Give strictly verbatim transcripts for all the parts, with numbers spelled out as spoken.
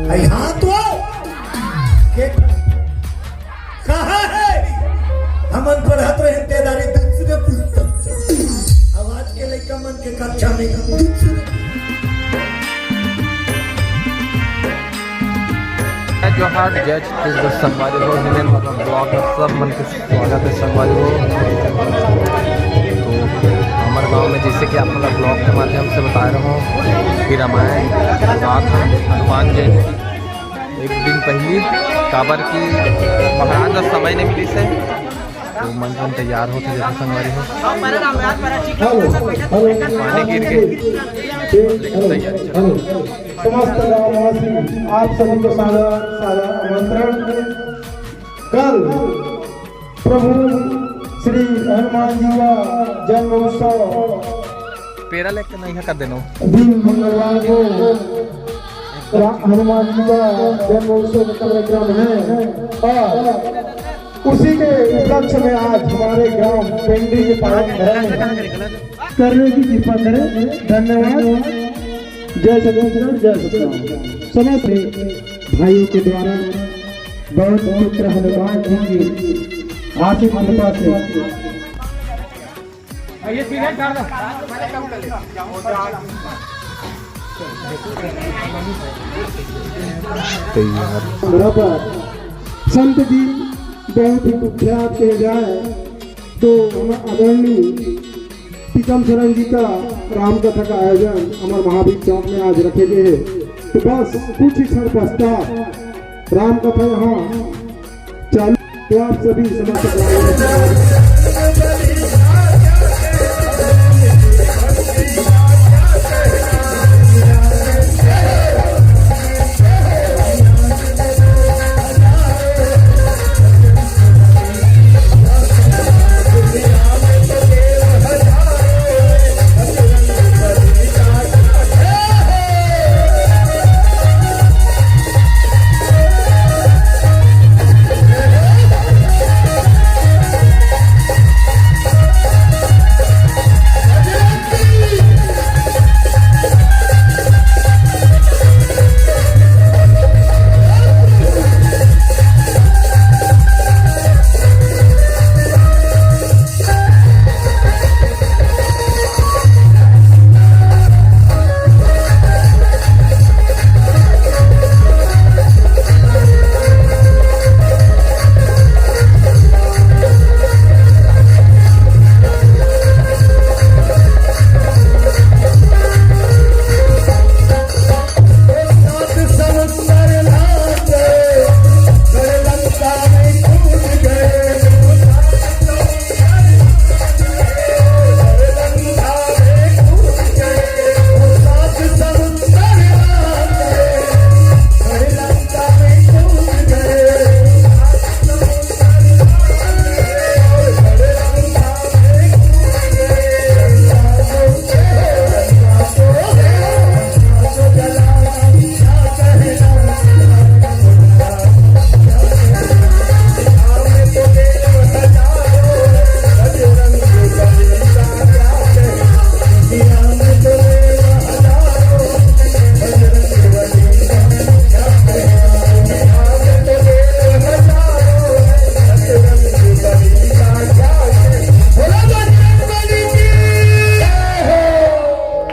भाई, हाँ तो के कहाँ है? हमन पढ़त रहे तेदारी दूसरे पुस्तक से। अब आज के लइका मन के कक्षा में दूसरे। जय जोहार, जय छत्तीसगढ़ संगवारी हो, हिमेन वर्मा ब्लॉग में सब मन के स्वागत है संगवारी हो। तो हमर गांव में, जैसे कि आप मन ला ब्लॉग के माध्यम से बताए रहे हो कि रामायण, रात, हनुमान जयंती एक दिन पहली, काबर कि महाराज ला समय नहीं मिली से, तो मन मन तैयार होते देखो संगवारी हो। Hello, hello. पानी गिर के, लेकिन तैयारी चल रही है। हेलो। समस्त गांववासी, आप सभी को सादर सादर आमंत्रण। कल प्रभु श्री हनुमान जी का जन्म उत्सव पेरा लेके नहीं हका देनो। दिन मंगलवार को रा-, हनुमान जी का जन्म उत्सव का कार्यक्रम है और उसी के उपलक्ष्य में आज हमारे ग्राम पेंडी के पावन धर्म करने की कृपा करें। धन्यवाद। जय छत्तीसगढ़, जय सतनाम। समस्त भाइयों के द्वारा बहुत पुत्र हनुमान जी की आशीष कृपा से तैयार। संत जी बहुत ही कुख्यात कहे जाए तो हम आदरणीय टीकम शरण जी का राम कथा का आयोजन हमारे महावीर चौक में आज रखे गए हैं। तो बस कुछ ही क्षण पश्चात राम कथा यहाँ चालू। तो आप सभी समस्त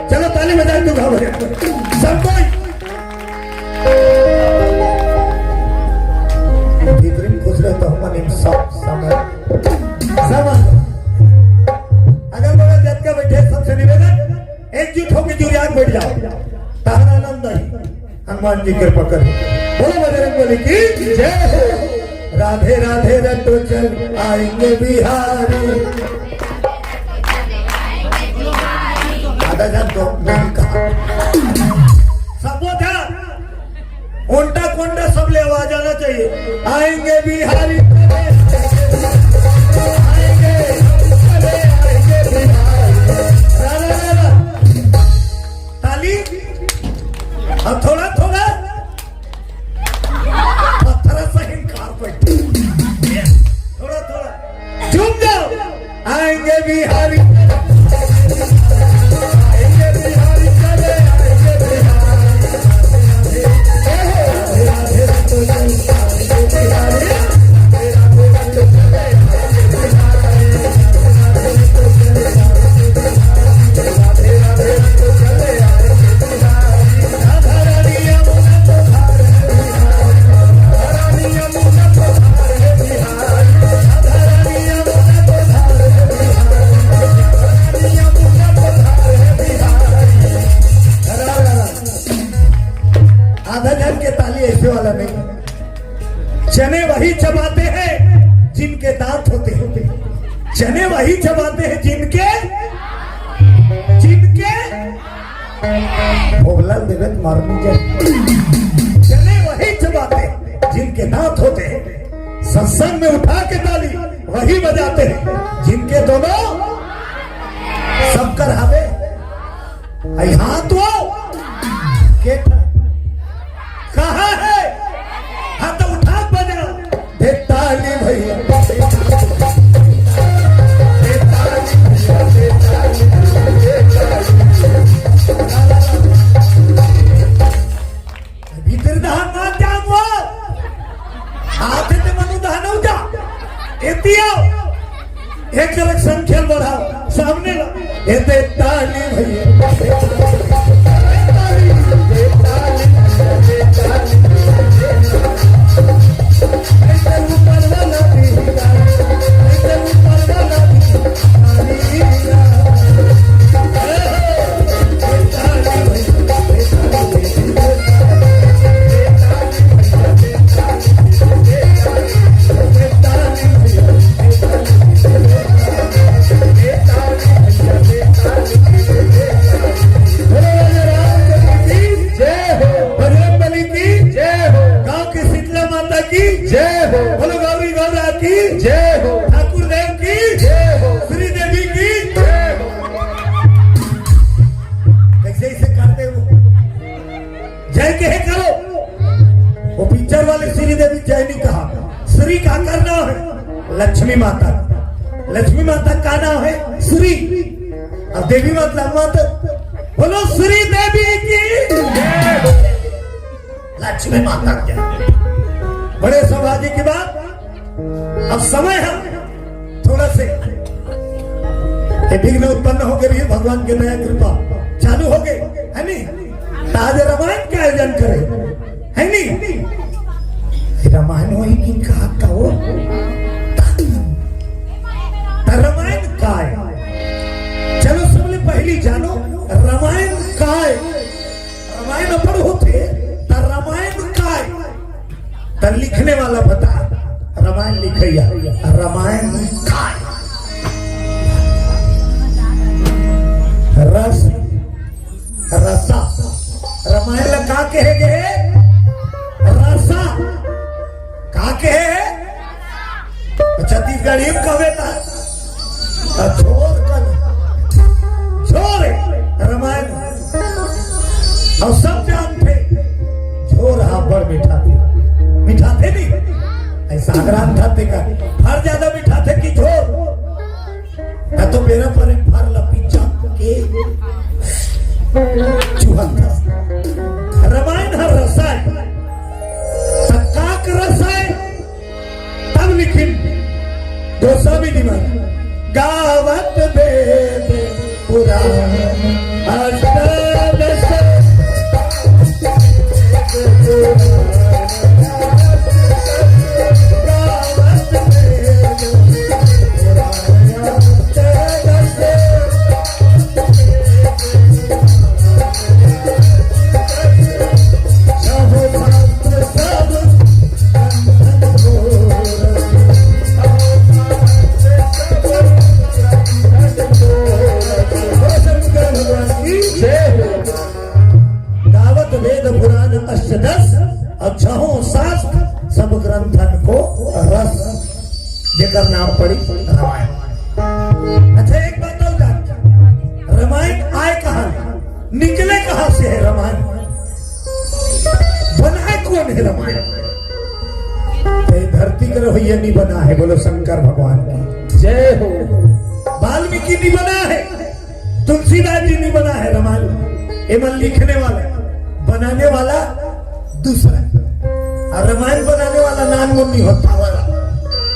चलो, ताली बजाए, तू गाओ भैया। सब कोई। भीतरी में खुश रहे तो हमन इन सब समय। सब अगल बगल जतका बैठे, सबसे निवेदन, एकजुट होके जुरियात बैठ जाओ। तहरा आनंद ही। हनुमान जी कृपा करे। बोलो बजरंग बली की जय हो। राधे राधे रटो चल आएंगे बिहारी। दादा जान तो नहीं कहा। सबो ध्यान। ओंटा कोंटा सब ले आवाज आना चाहिए। आएंगे बिहारी। आएंगे, आएंगे बिहारी। रा, रा, रा, रा। ताली। अब थोड़ा थोड़ा पत्थर सहित कारपेट। थोड़ा थोड़ा झूम जाओ। आएंगे बिहारी, आएंगे बिहारी, चले आएंगे बिहारी। वही चबाते हैं जिनके, जिनके भोगला देवे मारनी के। चने वही चबाते हैं जिनके दांत होते हैं। सत्संग में उठा के ताली वही बजाते हैं जिनके दोनों, सब कर हवे। आई हाथ वो के कहाँ है? हाथ उठा बजा। दे ताली भैया। भीतर धान ना जाऊंगा। आते ते मनु धान हो जा। एती आओ। एक तरफ संख्या बढ़ाओ। सामने ला। ए दे ताली भैया। बजरंग बली की जय हो। गांव की शीतला माता की जय हो। बोलो गौरी गौरा की जय हो। ठाकुर देव की जय हो। श्री देवी की जय हो। कैसे इसे करते हो? जय कहे करो। वो पिक्चर वाले श्री देवी जय नहीं कहा। श्री का करना है? लक्ष्मी माता। लक्ष्मी माता का नाम है श्री। अब देवी माता, माता बोलो श्री देवी की। लक्ष्मी माता क्या? बड़े सौभाग्य की बात। अब समय है थोड़ा से ये विघ्न उत्पन्न हो गए, भगवान के दया कृपा चालू हो गए, है नहीं? तो आज रामायण का आयोजन करे, है नहीं? रामायण वही किन कहा था वो? तो रामायण का है? चलो सबले पहली जानो रामायण का है। रामायण अपन होते तो रामायण काय? तो लिखने वाला बता। रामायण लिखैया, रामायण काय? रस, रसा। रामायण ला का कहे गए? रसा। का कहे? छत्तीसगढ़ी में कहवे ता। आ, झोर कन। झोर है, रामायण। अउ सब जानथे, झोर हा बड़ मीठा थे। मीठा थे नहीं? ऐसा ग्रंथ थे का? हर ज्यादा मीठा थे कि झोर? ना तो मेरा पर एक फर लपी चाप के चुहल था। रामायण हर रसाय। त काक रसाय? तब लिखिन गोस्वामी जी महाराज, गावत वेद पुराण अष्टादश। गावत वेद पुराण अष्टदश, अउ छहों शास्त्र सब ग्रंथन को रस, जेकर नाम पड़ी रामायण। अच्छा, एक बात और जान, रामायण आय कहाँ ले? निकले कहाँ से है रामायण? बनाए कौन है रामायण? ये धरती के रवैया नहीं बना है, बोलो शंकर भगवान की जय हो। वाल्मीकि नहीं बना है, तुलसीदास जी नहीं बना है रामायण। एमन लिखने वाला, बनाने वाला दूसरा। अउ रामायण बनाने वाला नान मुन्नी होता वाला।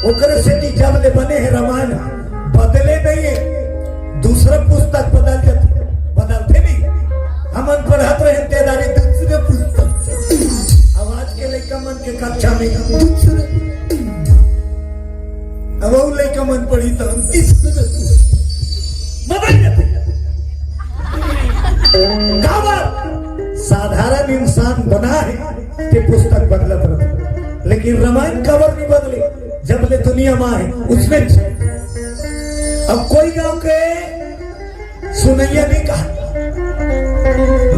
ओकरे सेती जब ले बने हे रामायण, बदले नहीं हे। दूसरा पुस्तक बदल जाथे, बदलथे नहीं। हमन पढ़त रहे ते दारी दूसरे पुस्तक। अब आज के लइका मन के कक्षा में दूसरे। अब वो लइका मन पढ़ी त हम तीसरे पुस्तक। बदल जाथे। काबर? साधारण इंसान बना है कि पुस्तक बदलत रहथे, लेकिन रामायण काबर नहीं बदले? जब ले दुनिया में आए, उसमें अब कोई गांव के सुनइया नहीं कहा,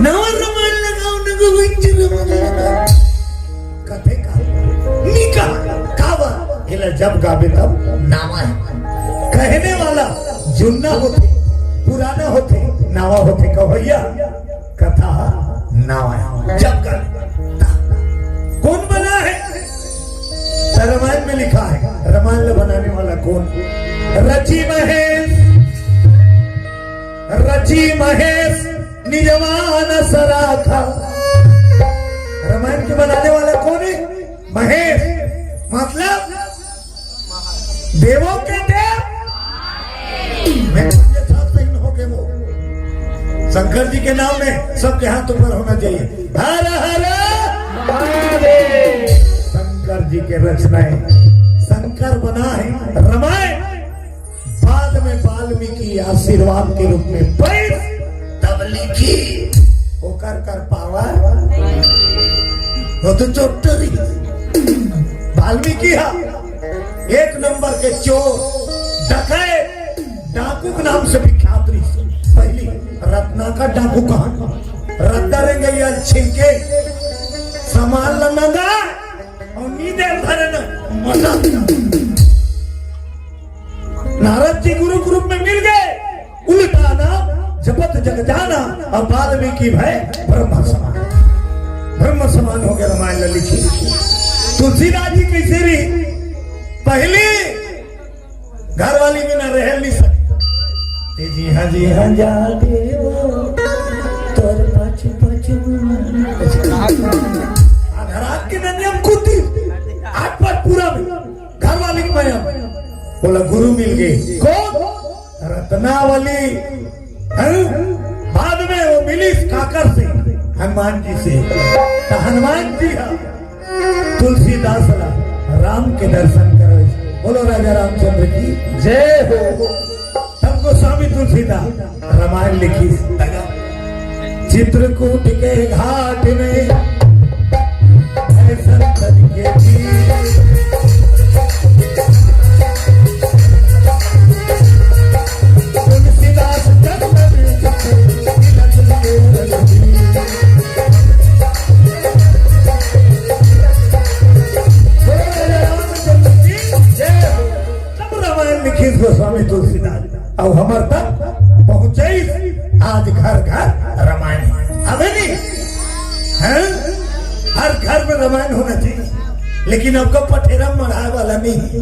"नवा रमायन लगाओ, नवा रमायन लगाओ।" कथे का? नहीं कहा। काबर? एला जब गाबे तब नावा हे। कहने वाला जुन्ना होथे, पुराना होथे, नावा होथे। कहो भैया, कथा नावा हे। जब गाबे तब। कौन बना है? तो रमायन में लिखा है, रमायन ला बनाने वाला कौन? रची महेश, रची महेश निजमान सराखा। रमायन के बनाने वाला कौन है? महेश। मतलब देवों के देव। मैं ये साथ सही हो गए वो। शंकर जी के नाम में सबके हाथ ऊपर होना चाहिए। हर हर महादेव। शंकर जी के रचनाएं, शंकर बना है रमायन। बाद में वाल्मीकि आशीर्वाद के रूप में पैस तब लिखी। ओकर कर पावर, वो तो चोटर ही। वाल्मीकि हा एक नंबर के चोर, डकैत, डाकू के नाम से विख्यात रही। पहली रत्नाकर डाकू कहा, रद्दा रेंगैया छीन के सामान ला नंगा और नींद धरे न मजा। नारद जी गुरु के रूप में मिल गए, उल्टा नाम जपत जग जाना, और वाल्मीकि भए ब्रह्म समान। ब्रह्म समान हो गए, रमायन ला लिखी। तुलसीदास जी कैसे रही? पहली घरवाली बिना रह नहीं सकते। ए जी हाँ, जी हाँ, जा देवो, तोर पाछू पाछू। आधा रात के ना नियम कुत्ती, आठ पाँच पूरा में। घरवाली के माया, बोला गुरु मिल गए। कौन? रत्नावली। हैं? बाद में वो मिली काकर से, हनुमान जी से। तो हनुमान जी हा तुलसीदास ला राम के दर्शन करे। बोलो राजा रामचंद्र की जय हो। तब गोस्वामी तुलसीदास रमायन लिखी। चित्रकूट के घाट में भय संतन के बीच। तुलसीदास चंदन बिरज पे तिलक लिए रघुबीर। बोलो राजा रामचंद्र की जय हो। तब रमायन लिखिस गोस्वामी तुलसीदास, अउ हमर तक पहुंचइस। आज घर घर रमायन हे। हवे नहीं? हैं? हर घर में रमायन होना चाहिए, लेकिन अब का पठेरा मढ़ाए वाला नहीं हे।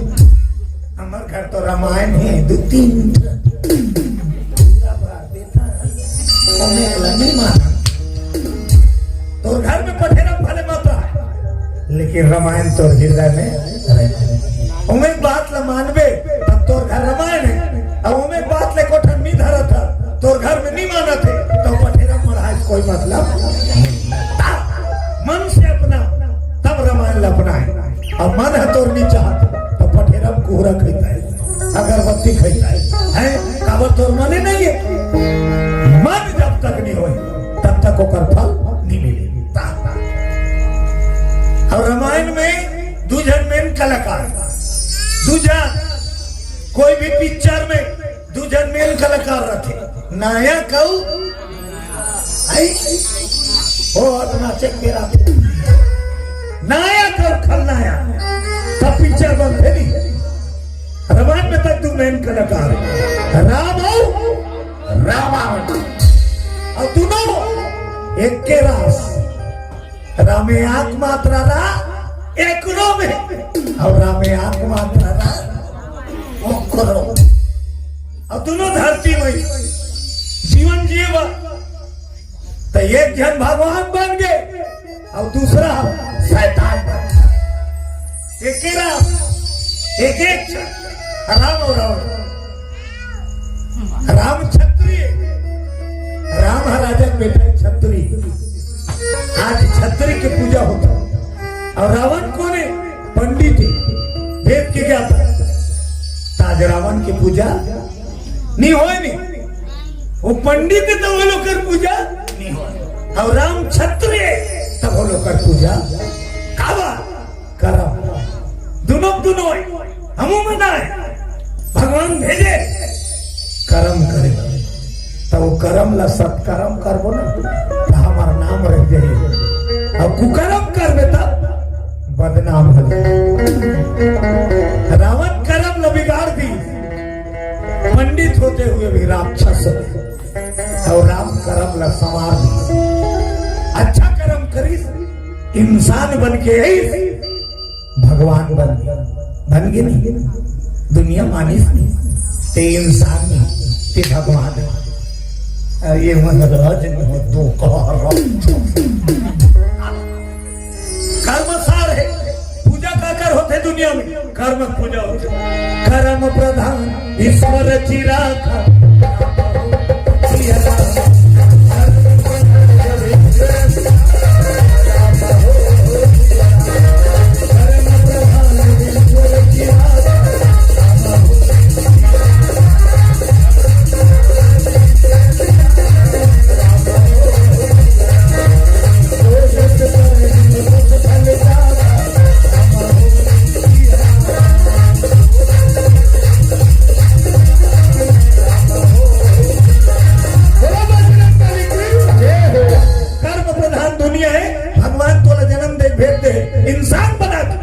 हमर घर तो रमायन हे, दू तीन ठन। पूरा भर देता है। ओमे वाला नहीं माना। तोर घर में पठेरा भले मत रहे, लेकिन रमायन तोर हृदय में रहे। ओमे बात ला मानबे, तब तोर घर रमायन हे। अब ओमे बात ले कोठन नहीं धरत हे, तोर घर में नहीं मानत हे, तो पठेरा मढ़ाए से कोई मतलब नहीं। मन से अपना, तब रमायन ला अपनाए। अब मन हे तोर नहीं चाहत, तो पठेरा में कुहरा खइता हे, अगरबत्ती खइता हे, हैं? काबर तोर मने नहीं हे। मन जब तक नहीं होए, तब तक ओकर फल नहीं मिले। और रमायन में दू झन मेन कलाकार, दू झन, कोई भी पिक्चर में दू झन मेन कलाकार रथे, नायक अउ, आई, ओ अपना चेक मेरा नायक अउ खलनायक, तब पिक्चर बनथे नहीं। रमायन में तक दू मेन कलाकार, राम अउ रावण, अउ दूनों एके रास। रामे आंख मात्रा रा एकरो में, अउ रामे आंख मात्रा रा ओकरो। अउ दूनों धरती में जीवन जिए बर, त एक झन भगवान बन गे, अउ दूसरा शैतान बन गे। एके राम, एक एक राम अउ रावण। राम क्षत्रिय, राम ह राजा के बेटा हे, क्षत्रिय। आज क्षत्रिय के पूजा होता। अउ रावण कोन हे? पंडित हे, वेद के ज्ञाता। त आज रावण के पूजा नहीं होय नहीं। वो पंडित हे त वो लोग कर पूजा नहीं होय। अउ राम क्षत्रिय हे, तब वो लोग कर पूजा। काबर? करम। दूनों दूनों हे, हमू मनाए। भगवान भेजे, करम करे, त वो करम ला सत्करम करबो ना, त हमर नाम रह जाही। अउ कुकरम करबे, त बदनाम हो जाही। रावण करम ला बिगाड़ दी, पंडित होते हुए भी राक्षस हो, अउ राम करम ला संवार दी। अच्छा करम करिस, इंसान बन के आइस, भगवान बन गे, बन गे नहीं, दुनिया मानिस नहीं, ते इंसान नहीं, ते भगवान है। अरे ये महाराज नहीं हो, तो कह रहा हूँ। कर्म सार है, पूजा काकर होथे दुनिया में, कर्म पूजा होथे। कर्म प्रधान ईश्वर चिराग। कर्म प्रधान दुनिया है, भगवान तोला जन्म दे, भेज दे, इंसान बना दे।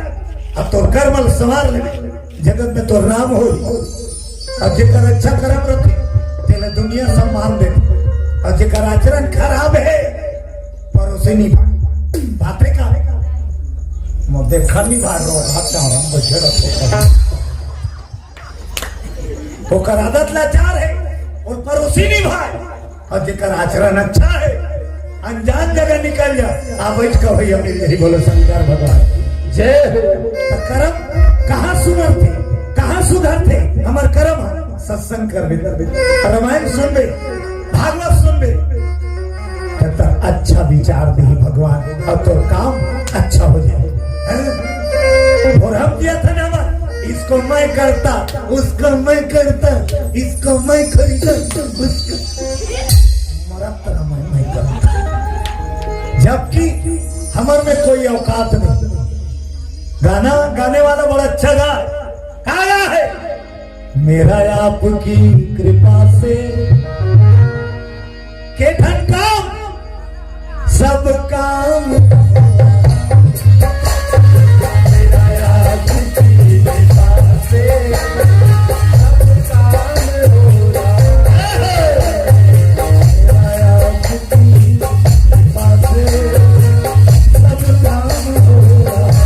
अब तोर कर्म ल संवार ले, जगत में तोर नाम होही। अउ जेकर अच्छा करम रथे, तेला दुनिया सम्मान देथे, अउ जेकर आचरण खराब है, परोसे नहीं भाग, बातें का, मोर देखा नहीं भाग रहा, भाग जाओ, हम बच्चे रखो। ओकर आदत लाचार है, अउ परोसी नहीं भाई, अउ जेकर आचरण अच्छा है, अनजान जगह निकल जा, आ बैठ के भैया मिल रही, बोलो शंकर भगवान जय हो। त करम कहाँ सुधरथे, कहाँ सुधरथे? हमर करम ह। सत्संग करबे, करबे, रामायण सुनबे, भागवत सुनबे, त, त अच्छा विचार दिही भगवान, अउ तोर काम अच्छा हो जाए। हैं? और हम किया था ना, इसको मैं करता, उसको मैं करता, इसको मैं खरीदा, उसको मरत रहा मैं, मैं करता। जबकि हमर में कोई औकात नहीं। गाना गाने वाला बड़ा अच्छा गा, का गा है? मेरा आपकी कृपा से के ठन काम, सब काम। मेरा आपकी कृपा से सब काम हो रहा है। मेरा आपकी कृपा से सब काम हो रहा है।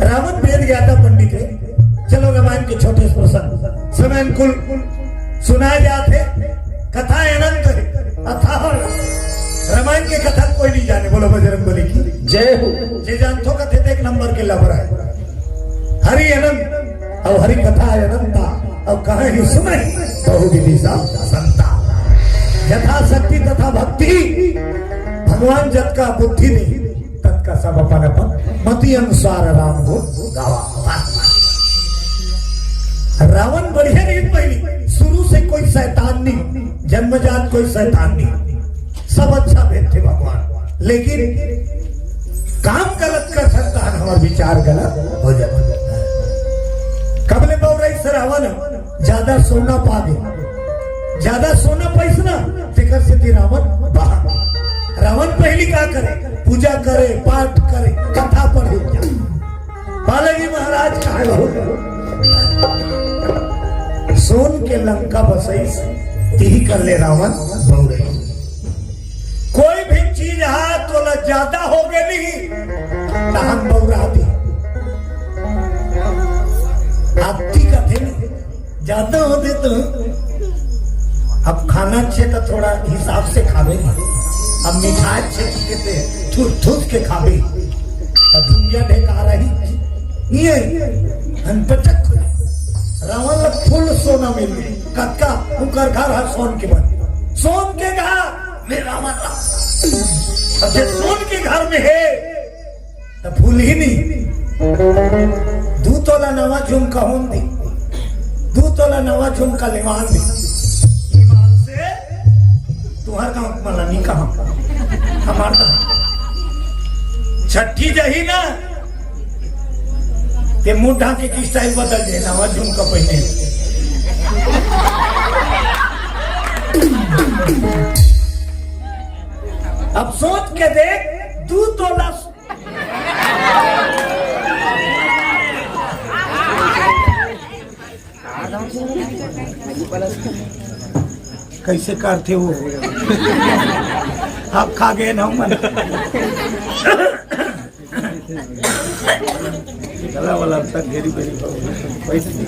रावण वेद ज्ञाता पंडित है। चलो रामायण के छोटे से प्रसंग, समय अनुकूल सुनाए जात है। कथा अनंत है, अथाह। रामायण के कथा कोई नहीं जाने, बोलो बजरंग बली की जय हो। जे जानथो कथे तो एक नंबर के लफड़ा है। हरि अनंत अउ हरि कथा अनंता, अउ कहे ही सुने बहुविधि सा संता। यथाशक्ति तथा भक्ति, भगवान जतका बुद्धि दे, ततका सब अपन अपन मति अनुसार राम गुण गावा। रावण बढ़िया नहीं, पहली शुरू से कोई शैतान नहीं, जन्मजात कोई शैतान नहीं, सब अच्छा भेजथे भगवान, लेकिन काम गलत कर सकता है, हमारा विचार गलत हो जाता है। कबले बउराइस रावण ज्यादा सोना पागे, ज्यादा सोना पैसना, तेकर सेती रावण बहा। रावण पहली का करे? पूजा करे, पाठ करे, कथा पढ़े। बालाजी महाराज कहे हो, सोन के लंका बसइस, तिही कर ले रावण बउराइस। कोई भी चीज हा तोला ज्यादा हो गे नहीं, तहन बउरा दी। आपती कथे नहीं, ज्यादा हो दे तो। अब खाना अच्छे तो थोड़ा हिसाब से खावे नहीं। अब मिठाई छेकी के ते ठूस ठूस के खाबे, त दुनिया ढेका रही। निये अनपटक हो। रावण ल फुल सोना मिल गई। कतका उनकर घर हर सोन के बन, सोन के घर में रावण ला। अब जे सोन के घर में है, त फूल ही नहीं। दू तोला नवा झुमका होन दे, दू तोला नवा झुमका लेवान दे। ईमान से तुहर गांव के मला नहीं कहा, हमार तो छठी जही ना, ते मुंह ढांके की स्टाइल बदल दे, नवा झुमका पहने। अब सोच के देख, दू तोला कैसे काटते वो? आप खा गए ना मन। गला वाला सब घेरी बेरी बैठ गई।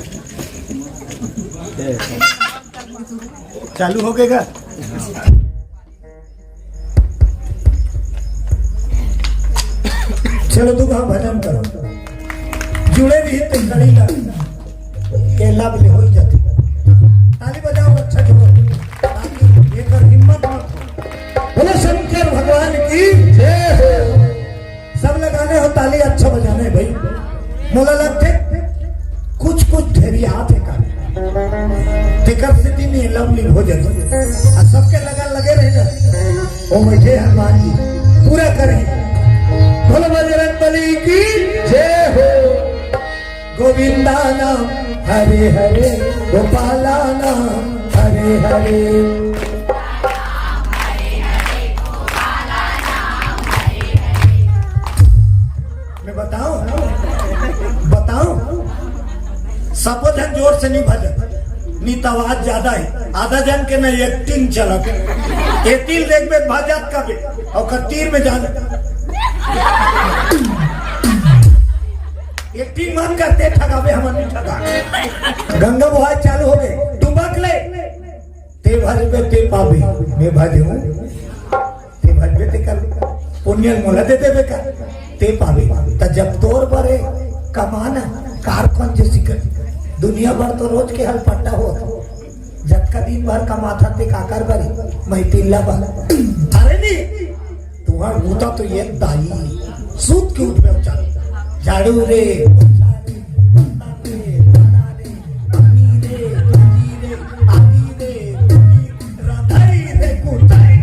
चालू हो गएगा। चलो, तू कहा भजन करो, जुड़े रही तो करी ना, ये लाभ ले हो ही जाती। ताली बजाओ, अच्छा जोड़ो, ताकि ये कर हिम्मत मत हो। बोलो शंकर भगवान की जय हो। सब लगाने हो ताली, अच्छा बजाने भाई। मोला लगथे कुछ कुछ ढेरियात हे का, तेकर सेती नहीं लवली भोजन। आ सबके लगा लगे रहे ना, ओ बैठे हनुमान जी पूरा करे। बोलो बजरंग बली की जय हो। गोविंदा नाम हरे हरे, गोपाला नाम हरे हरे। मैं बताऊं, बताऊं, सबो झन जोर से नहीं भजन, नहीं तो आवाज ज्यादा है। आधा जन के ना एक्टिंग चलत, ए तीर देख में भजत कबे, और तीर में जान एक्टिंग मत करते, ठगावे हमन नहीं ठगा। गंगा बोहाय चालू हो गए, डुबक ले, ते भजबे ते पाबे, मैं भजे हूँ। ते भजबे ते कर, पुण्य मोला दे देबे का, ते पाबे। त जब तोर बरे कमाना, कार कौन जैसी कर, दुनिया भर तो रोज के हलपट्टा हो, जतका दिन भर कमाथा ते काकर बरे, मैं पिल्ला बा। अरे नहीं, तुम्हार बूता तो ये दाई, सूत के उठबे चल, झाड़ू रे, पोछा रे, बर्तन रे, खाना रे, पानी रे, पूरी रे, आगी रे, पूरी, रंधाई रे, कुटाई।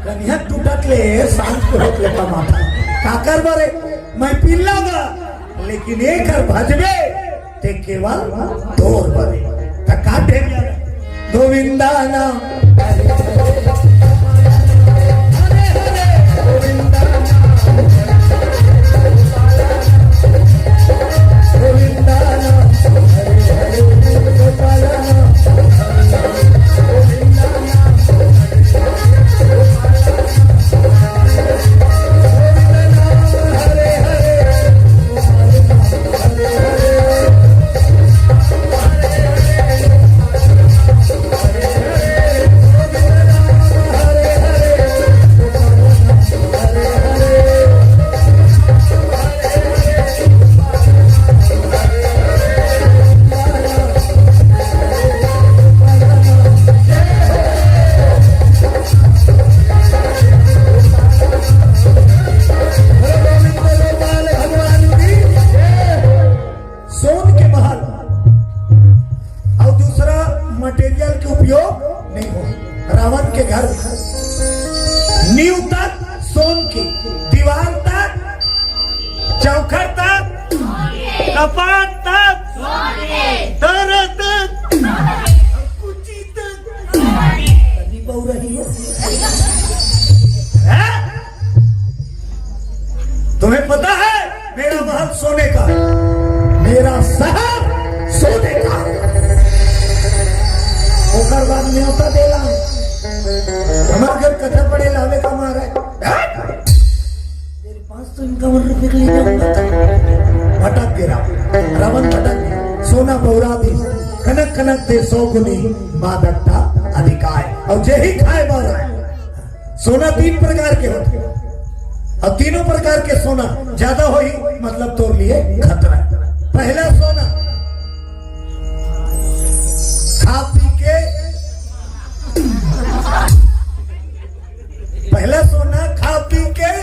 कनिहा टूटत ले, सांझ के होत ले कमाथा। काकर बरे, मैं पिल्ला बा, लेकिन एकर भजबे, ते केवल तोर बरे। त का ढेर जाना? गोविंदा नाम। हरे हरे, गोविंदा नाम। गोविंदा नाम। हरे हरे, गोपाला नाम। गोविंदा नाम। हरे हरे। सोन के महल और दूसरा मटेरियल के उपयोग नहीं हो। रावण के घर नींव तक सोन के, दीवार तक, चौखट तक, कपाट तक, दर तक, कुर्सी तक। कहीं बहु रही हो? हैं? तुम्हें पता है, मेरा महल सोने का, मेरा शहर सोने का। ओकर बाद न्योता देला, हमार घर कथा पड़े लावे का मारे। तेरे पास तो इनका वन रुपये के लिए जाऊंगा। भटक गया रावण, भटक गया। सोना बौरा दे, कनक कनक दे सौ गुनी, माँ दत्ता अधिकाय। अउ जेही खाए बर आए। सोना तीन प्रकार के होथे, अउ तीनों प्रकार के सोना ज्यादा होही, मतलब तोर लिए खतरा हे। पहला सोना, खा पी के, पहला सोना खा पी के,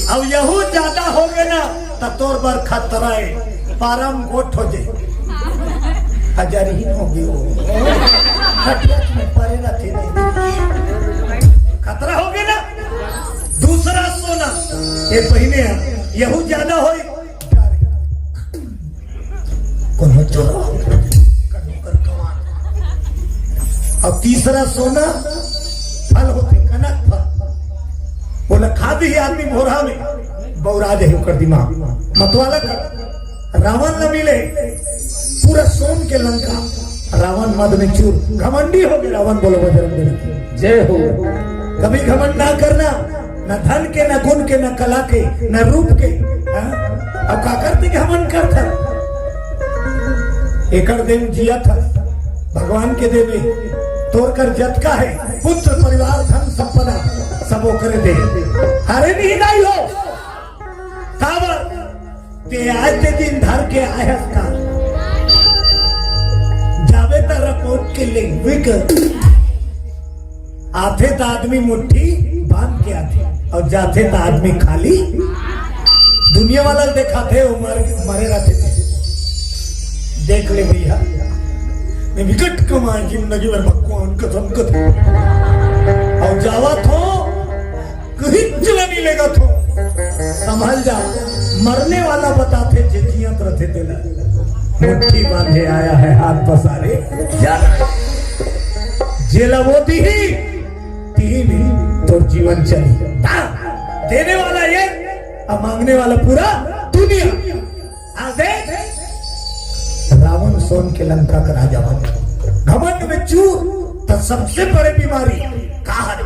अउ यहू ज्यादा होगे ना, त तोर बर खतरा हे, पारा म गोठ हो जाही। हजारहीन होगे वो। खटिया में परे रथे। खतरा होगे ना। दूसरा सोना, ये पहिने हे, यहू ज्यादा होही। कोनो चोर, कोनो कर कमाल। अउ तीसरा सोना, फल होथे, कनक फल। ओला खा दिही आदमी भोरहा में, बउरा जाही ओकर दिमाग। मतवाला कर। रावण ल मिले पूरा सोन के लंका, रावण मद में चूर, घमंडी होगे रावण। बोलो बजरंग बली की जय हो। कभी घमंड ना करना, न धन के, न गुण के, न कला के, न रूप के। हाँ? अब का करते कि हमन करथन? एकर देन जियत हस, भगवान के देबे, तोर कर जतका हे, पुत्र परिवार धन संपदा सब ओकरे दे। अरे नहीं दाई हो, काबर? ते आज ते दिन धर के आए हस का? जाबे त रपोट के लेगबे कर। आथे त आदमी मुट्ठी बांध के आथे, अउ जाथे त आदमी खाली। दुनिया वाला ल देखाथे, वो मर, मरे रथे। देख ले भैया, मैं विकट कमाए जिंदगी भर भगवान कसम कसम। अउ जावत हो, कहीं चला नहीं लेगा तो संभल जा। मरने वाला बताथे जे जियत रथे तेला। मुट्ठी बांधे आया है, हाथ पसारे जा रहा है। जेला वो दिही, तिही में तोर जीवन चली। हाँ, देने वाला ये, अउ मांगने वाला पूरा दुनिया। आ देख, रावण सोन के लंका का राजा बन, घमंड में चूर। त सबसे बड़े बीमारी का हरे?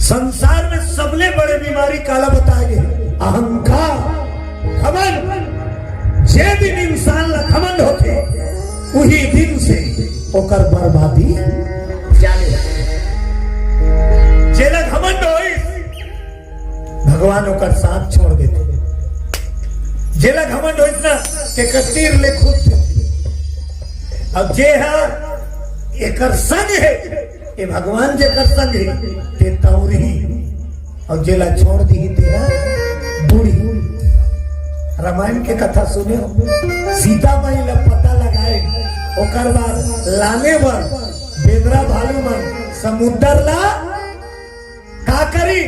संसार में सबले बड़े बीमारी काला बताए गे? अहंकार, घमंड। जे दिन इंसान ला घमंड होथे, उही दिन से ओकर बर्बादी चालू होथे। जेला घमंड होइस, भगवान ओकर साथ छोड़ देथे। जेला घमंड होइस ना, तेकर तीर ले खुद। अब जे हा एकर संग हे, ये भगवान जेकर संग हे, ते तौरही। अउ जेला छोड़ दिही, तेला बूड़ही। रामायण के कथा सुने हो, सीता माई ला पता लगाए, ओकर बाद लाने बर बेंदरा भालू मन समुद्र ला का करी?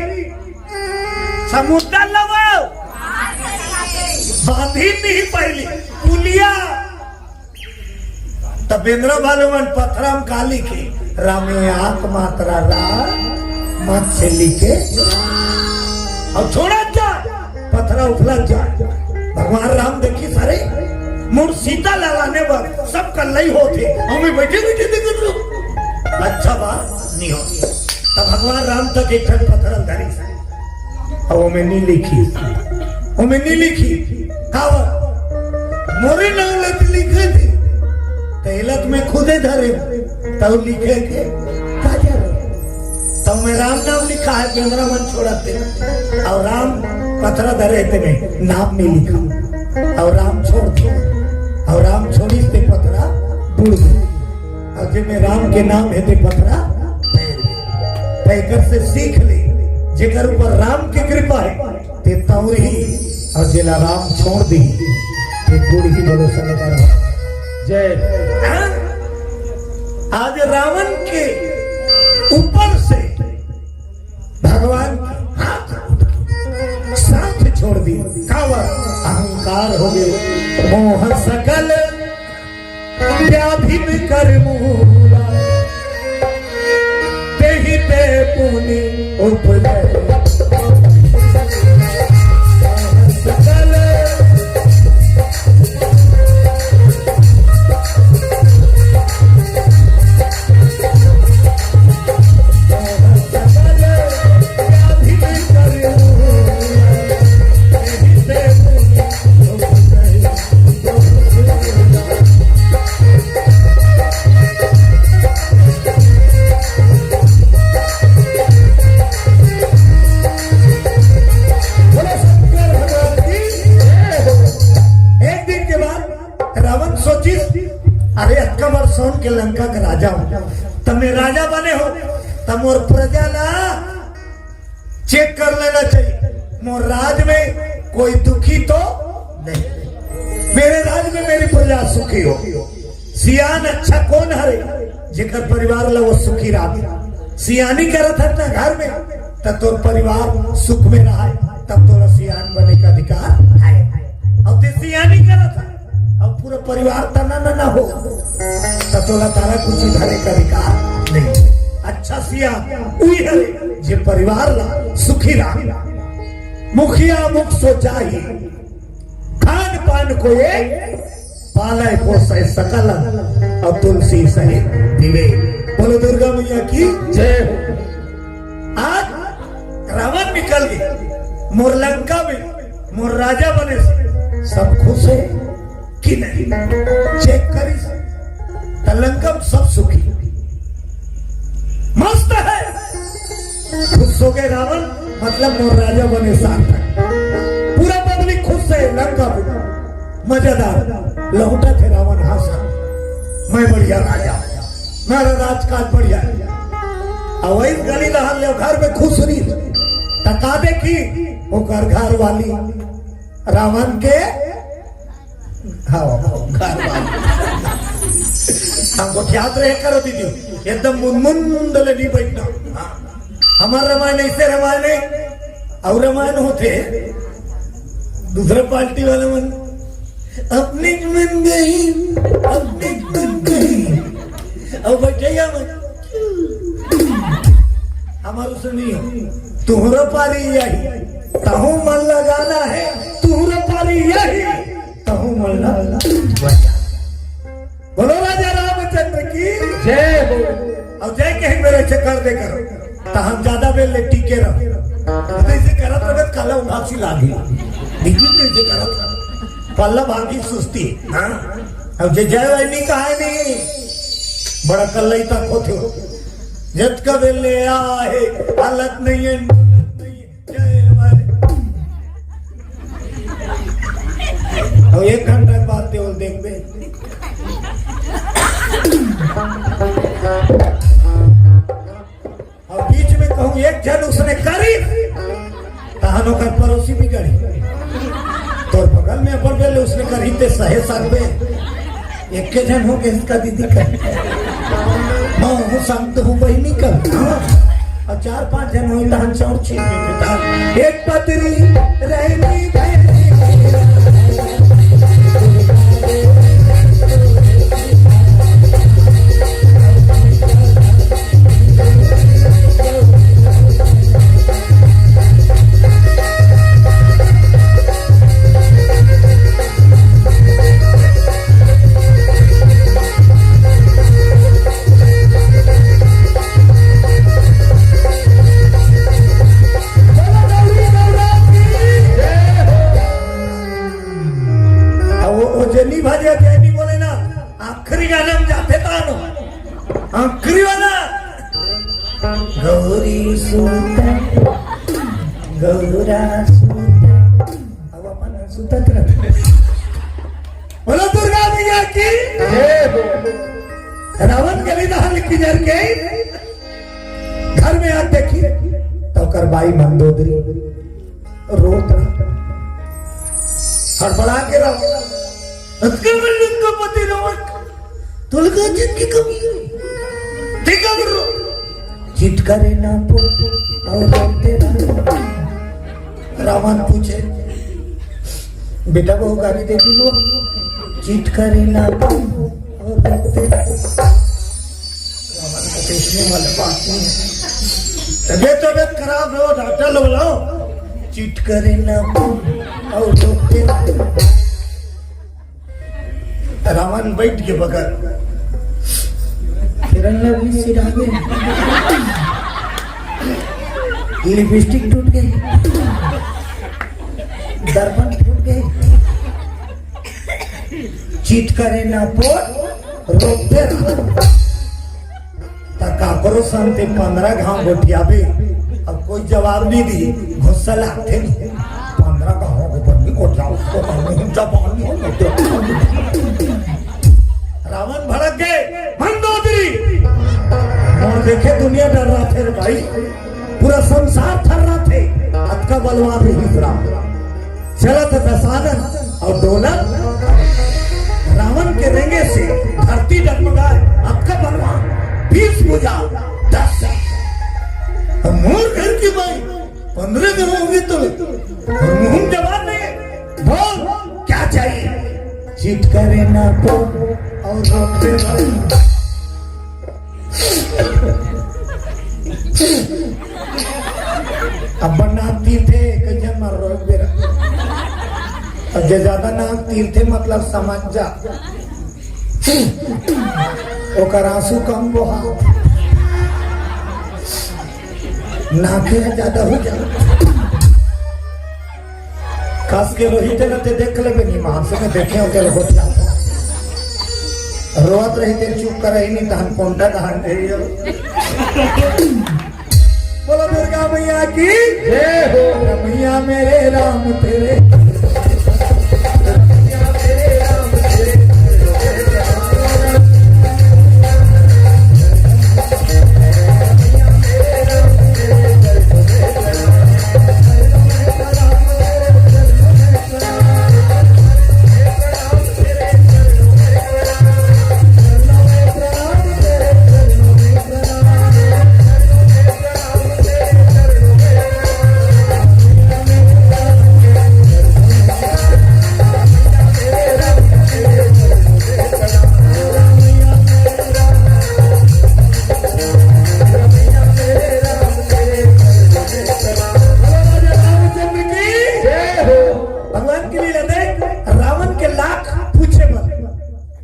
समुद्र ला वो बांधी नहीं पहली पुलिया। त बेंदरा भालू मन पथरा म का लिखे? रामे आक मात्रा रा मत से लिखे। अउ छोड़ा जा, पथरा उफला जा। भगवान राम देखिस, अरे मोर सीता ला लाने बर सब कल्लई होथे, अउ मैं बैठे बैठे देखत रहूं। अच्छा बात नहीं हो। तब भगवान राम तक एक ठन पथरा धरिस। अब ओमे नी लिखी, ओमे नी लिखी। काबर? मोरे नाम ला तो लिखे थे, त एला तो मैं खुदे धरे, तब लिखे के का जरूरत? तब में राम नाम लिखा है, बेंदरा मन छोड़त हे, अउ राम पथरा धरे हे, ते में नाम नहीं लिखा, अउ राम छोड़ दे, अउ राम छोड़िस ते पथरा बूड़ गे। अउ जेमे राम के नाम हे ते पथरा तैर गे। त एकर से सीख ले, जेकर ऊपर राम के कृपा हे ते तौरही, अउ जेला राम छोड़ दिही ते बूड़ही। बोलो शंकर। जय। हाँ? आज रावण के ऊपर से भगवान हाथ उठा, साथ छोड़ दी। काबर? अहंकार होगे। मोह सकल व्याधि में कर मूला, तेहि ते पुनि उपजै। सकल का राजा हूँ, त मैं राजा बने हूँ, त मोर प्रजा ला चेक कर लेना चाहिए, मोर राज में कोई दुखी तो नहीं, मेरे राज में मेरी प्रजा सुखी हो। सियान अच्छा कोन हरे, जेकर परिवार ला वो सुखी राखे। सियानी करत हस ना घर में, त तोर परिवार सुख में रहे, तब तोला सियान बने का अधिकार है। अब ते सियानी करत हस, अब पूरा परिवार तना ना हो, त तोला तारा कुछ धरे का अधिकार नहीं। अच्छा सियान उही हरे, जे परिवार ला सुखी राखे। मुखिया मुख सो जाही, खान पान को ये पालय पोसय सकल, अउ तुलसी सहित विवेक। बोलो दुर्गा मैया की जय हो। आज रावण निकल गे, मोर लंका में मोर राजा बने, सब खुश हे कि नहीं? चेक करिस, त लंका में सब सुखी, मस्त हे। खुश हो गे रावण, मतलब मोर राजा बने सार्थक। पूरा पब्लिक खुश हे लंका में, मजेदार। लहुटत हे रावण हाँसत, मैं बढ़िया राजा, मेरा राजकाज बढ़िया हे। अउ वही गली दहान ले घर में खुश रही, त का देखी, ओकर घर वाली रावण के हाँ, घर वाली। हमको ख्यात रहे करो दीदी, एकदम मुंद मुंद ले नहीं बैठना। हाँ। हमर रामायण ऐसे रामायण हे, अउ रामायण होथे, दूसरा पार्टी वाला मन, अपने मन गई, अपने मन गई। अब बैठेगा मन, हमर उसने नहीं हो, तुहरा पारी यही, तहु मन लगाना हे, तुहरा पारी यही। तहु मन ला बचा। बोलो राजा रामचंद्र की जय हो। अउ जय कहे मेरे से कर दे करो, त हम ज्यादा बेर ले टिके रहो। जैसे करत रहे, काला उदासी लागी। देखी जैसे करत रहे। पल्ला भागी सुस्ती, हाँ? अब जे जय वही नहीं कहा नहीं, बड़ा कल्लई तक होते हो। जत का बेर ले आ हे, हालत नहीं है, नहीं है। जय हमारे। अब एक घंटा के बाद केवल देखबे। अब बीच में कहूँ एक झन उसने करी, तहन ओकर पड़ोसी बिगड़ी। तोर बगल में अपन बेले उसने करी ते सहे सकबे। एक के झन हो के इसका दीदी कर। मैं हूँ शांत हूँ बहिनी कर। हाँ। अउ चार पांच झन होई तहन चाउर छीन के देता। एक पतरी रहनी बहनी। अब वो, वो जेनी भजे, जेनी बोले ना, आखिरी गाना में जाते तानो। आखिरी वाला। गौरी सूता, गौरा सूता। अब अपन सुतत रहते। बोलो दुर्गा मैया की। जय हो। रावण गली दहान किंजर के घर में आत देखी, त ओकर बाई मंदोदरी रोत रहा। हड़बड़ा के रहो। अतके में लंकापति रावण, तुलका जिनकी कमी है। ठीक है, गुरु। चित करे ना पो, अउ रोते रहो। रावण पूछे, "बेटा, वो गाली दे दी वो?" चित करे ना पो, अउ रोते रहो। रावण का तो इसमें वाला बात नहीं है। तबीयत, तबीयत खराब हो, डॉक्टर लोग लाओ। चित करे ना पो, अउ रोते रहो। रावण बैठ के बगल। किरण ने भी सिरा में लिपस्टिक टूट गई, दर्पण फूट गई। चित करे ना पोट, रोते रहो। त काकरो संग ते पंद्रह घाव गोठियाबे, अब कोई जवाब नहीं दी, गुस्सा लागथे नहीं। पंद्रह घाव के बंदी गोठियाओ, उसको कहूँ जवाब नहीं होता। रावण भड़क गए, मंदोदरी अउ देखे दुनिया डर्राथे रे भाई, पूरा संसार थर्राथे। अतका बलवान रिहिस राम। चलत हे दसानन अउ डोलत रावण के रेंगे से धरती डगमगाय। अतका बलवान, बीस भुजा, दस। अब मोर घर के माई पंद्रह घर होंगे तो, अउ मुंह जवाब नहीं। बोल, क्या चाहिए? चिट करे ना बोल अउ रोक दे भाई। अब नाक तीरथे, कइझन मार रो एक बेरा। अब जे जादा नाक तीरथे, मतलब समझ जा, ओकर आंसू कम बोहा, नाक ह जादा हो जा। कस के रोही तेला ते देख लेबे, नहीं मानस में देखे हो तेला होत जाता। रोवत रही ते चुप कर ही नहीं, तहन कोंटा दहन रही हो। बोलो दुर्गा मैया की जय हो। रमैया मेरे राम तेरे, रमैया मेरे राम तेरे। भगवान के लीला देख, रावण के लाख पूछे बर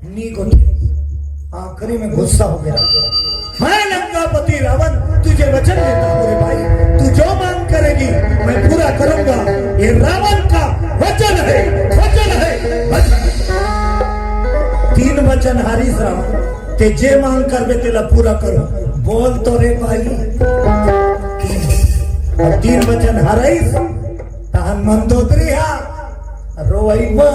नी गोठे। आखिरी में गुस्सा हो गया। मैं लंकापति रावण तुझे वचन देता हूँ रे भाई, तू जो मांग करेगी मैं पूरा करूंगा। ये रावण का वचन है, वचन है, वचन। तीन वचन हारिस रावण, ते जे मांग करबे तेला पूरा करूं। बोल तो रे भाई। तीन वचन हारिस, तहन मंदोदरी हा रोवई बा।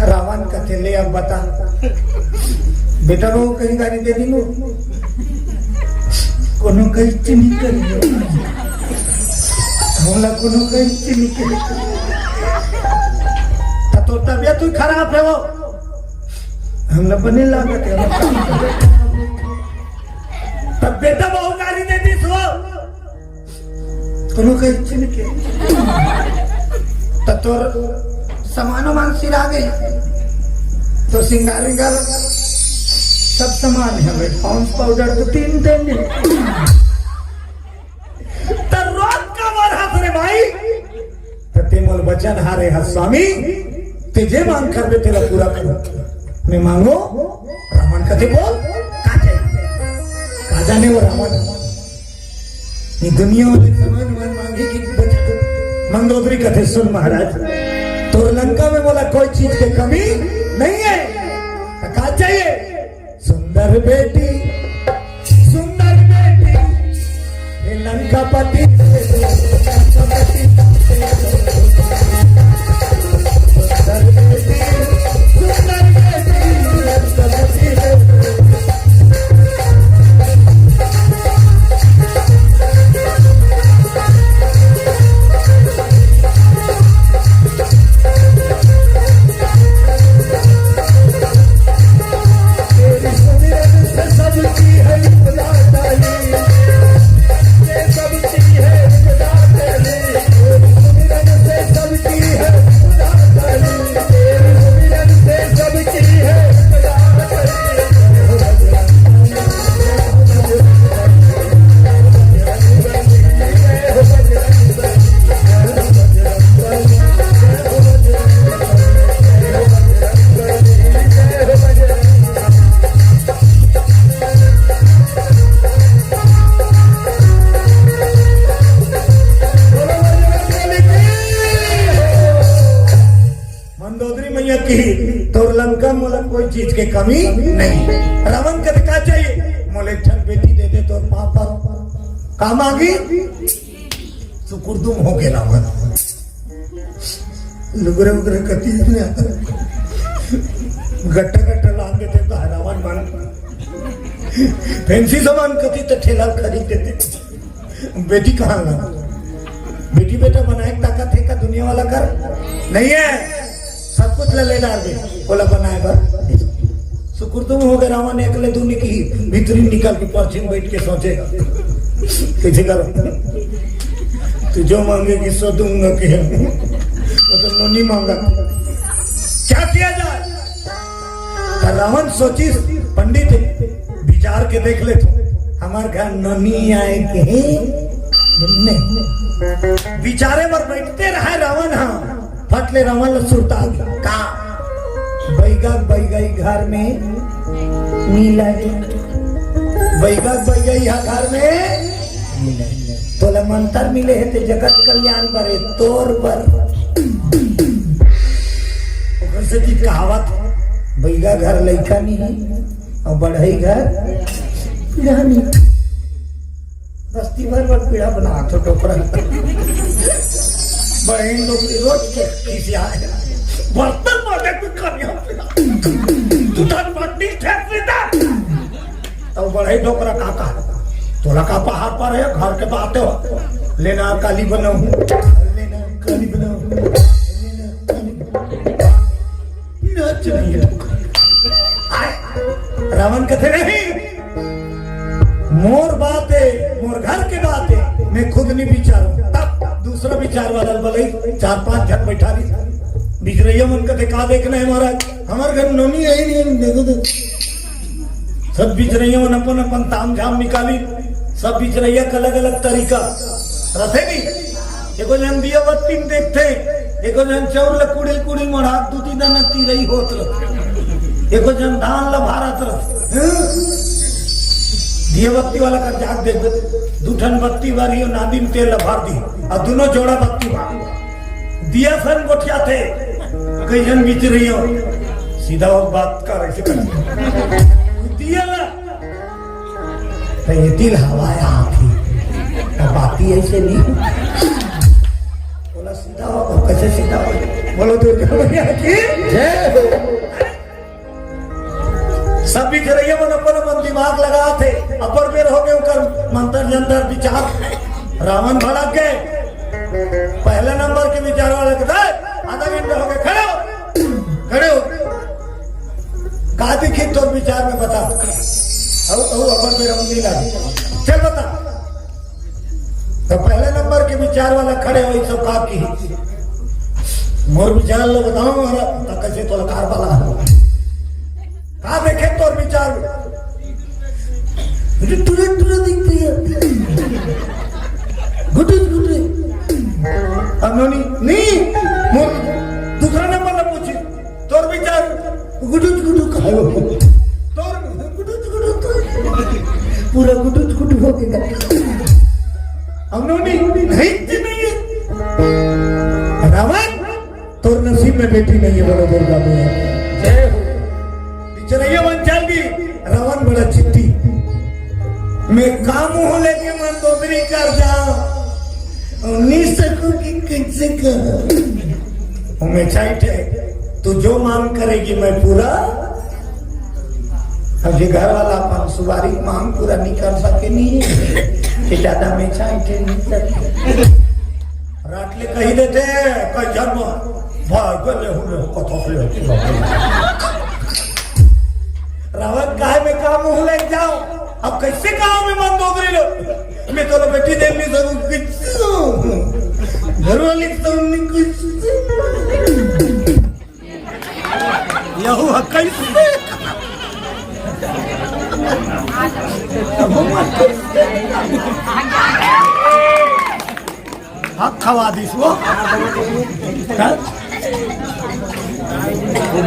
रावण कथे, "ले अब बता बेटा, वो कहीं गारी दे दिनु?" कोनो कहीं चीनी करियो, हमला कोनो कहीं चीनी करियो। त तोर तबियत तो खराब हे वो, हमला बने लागत हे। तब बेटा वो गारी दे दिस वो, कोनो कहीं चीनी के। त तोर सामान वामान सिरा गे, तो सिंगार विंगार सब सामान हे भाई, पाउंड्स पाउडर तो तीन दिन। त रोत काबर हस रे भाई? त ते मोल वचन हारे हस स्वामी, ते जे मांग करबे तेला पूरा करूं। मैं मांगों? रावण कथे, बोल, का चाहिए? का जाने वो रावण, ये दुनिया वाले सामान वामान मांगे कि बचा। मंदोदरी कथे, सुन महाराज, तोर लंका में मोला कोई चीज के कमी नहीं है। त का चाहिए? सुंदर बेटी, सुंदर बेटी, हे लंकापति, लंकापति, सुंदर बेटी, सुंदर बेटी, लंकापति। तेरी सुमिरन से सबकी है विपदा टली, से सबकी है विपदा टली। तेरी सुमिरन से सबकी है विपदा टली, तेरी सुमिरन से सबकी है विपदा टली। मंदोदरी मैया की, तोर लंका मोला कोई चीज के कमी नहीं। रावण के का चाहिए? मोले एक ठन बेटी दे दे तोर पापा। का मांगी? सुकुरदुम हो गे रावण। लुगरे उगरे कति में आता। गट्टा गट्टा लान देथे तो रावण बन। फैंसी सामान कति तो ठेला खरीद देथे। बेटी कहाँ ला? बेटी बेटा बनाए के ताकत हे का दुनिया वाला कर? नहीं है। सब कुछ ला ले डार दे, ओला बनाए बर। सुकुरतुम हो गए रावण, एक ले दूनी की भीतरी निकाल के परछी में बैठ के सोचे, कैसे करो? तू जो मांगेगी सो दूंगा कि हम, वो तो नोनी मांगा। क्या किया जाए? तो रावण सोचिस, पंडित विचार के देख ले तो, हमार घर नोनी आए के नहीं। विचारे बर बैठते रहे रावण। हाँ, फट ले रावण ल सुरता आ गे। का? बैगा बैगई घर में नी लगे। बैगा बैगई हा घर में नी लगे। तोला मंतर मिले हे ते जगत कल्याण बरे तोर बर। ओकर से की कहावत, बैगा घर लइका नी हे, अउ बढ़ई घर पीढ़ा नी। बस्ती भर बर पीढ़ा बनात हो डोकरा। बहिन डोकरी रोज के खिसियाए। बर्तन मांजे कुछ कर यहाँ पीढ़ा। तू धन पत्नी ठेस लेता। तब बढ़ई डोकरा काका, तोला का पहाड़ पर है, घर के बात हो। लेना काली बनाऊं, लेना काली बनाऊं, लेना काली बनाऊं। पीढ़ा चली है। आए, रावण कथे नहीं, मोर बात है, मोर घर के बात है, मैं खुद नहीं विचारूं। तब दूसरा विचार वाला बलई चार पांच झन बैठा दी। बिचरैया मन कथे, का देखना है महाराज, हमार घर नोनी आई नहीं, देखो तो। सब बिचरैया मन अपन अपन ताम झाम निकाली। सब बिचरैया के अलग अलग तरीका रथे नहीं। एको झन दिया बत्ती में देखथे, एको झन चाउर ल कुड़िल कुड़िल मढ़ात दू तीन दाना तिरई होत रथे, एको झन धान ल भारत रथे। हं? दिया बत्ती वाला कर जात देखबे, दू ठन बत्ती बारी हो, नादी में तेल ल भर दी, अउ दूनों जोड़ा बत्ती बार दिया सन गोठियाथे। कई झन बिचरैया सीधा हो बात कर, ऐसे कर दिया ला। तो ये दिल हवाया हाथी, तो बाती ऐसे नहीं। बोला सीधा हो, कैसे सीधा हो? बोलो दुर्गा मैया की जय। सब बिचरैया मन अपन अपन दिमाग लगाथे, अपन बेर हो गए ओकर मंतर जंतर विचार। रावण भड़क गए। पहले नंबर के विचार वाले के, "दे, आधा घंटा हो गया, खड़े हो, खड़े हो।" का दिखी तोर विचार में बता। अउ, अउ अपन बेर हम नहीं लागे। चल बता। तो पहले नंबर के विचार वाला खड़े हो, सब का की? मोर विचार लो बताओ, हमारा तो कैसे तोला कार वाला है। का देखे तोर विचार में? तुरंत, तुरंत दिखती है। गुटुस, गुटुस। अनोनी, नहीं, मोर दूसरा नंबर ला पूछी। तोर विचार गुटुच गुटुक खायो। तोर गुटुच गुटुक तो पूरा गुटुच गुटुक हो गया। हम लोग नहीं, नहीं जी, नहीं है। रावण, तोर नसीब में बेटी नहीं है, बोलो दुर्गा मैया। जय हो। बिचरैया मन चल दी, रावण बड़ा चित्ती। मैं का मुंह लेके मंदोदरी कर जा, नहीं सकूं कि कैसे करूं। मैं चाहते, तू जो मांग करेगी मैं पूरा। अब ये घर वाला अपन सुवारी मांग पूरा नहीं कर सके, नहीं कि ज्यादा मैं चाहते नहीं सके। रात ले कही देते, कई जन्म भाग ले हुले हो कथो से होती बात। रावण काहे में का मुंह ले जाओ, अब कैसे कहा मैं मंदोदरी लो, मैं तो बेटी देख नहीं सकूं, कैसे घर वाली तो नहीं, कैसे यहू है, कैसे? हक खवा दिस वो। हाँ?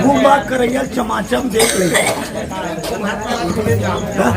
वो बात करैया चमाचम देख ले। हाँ?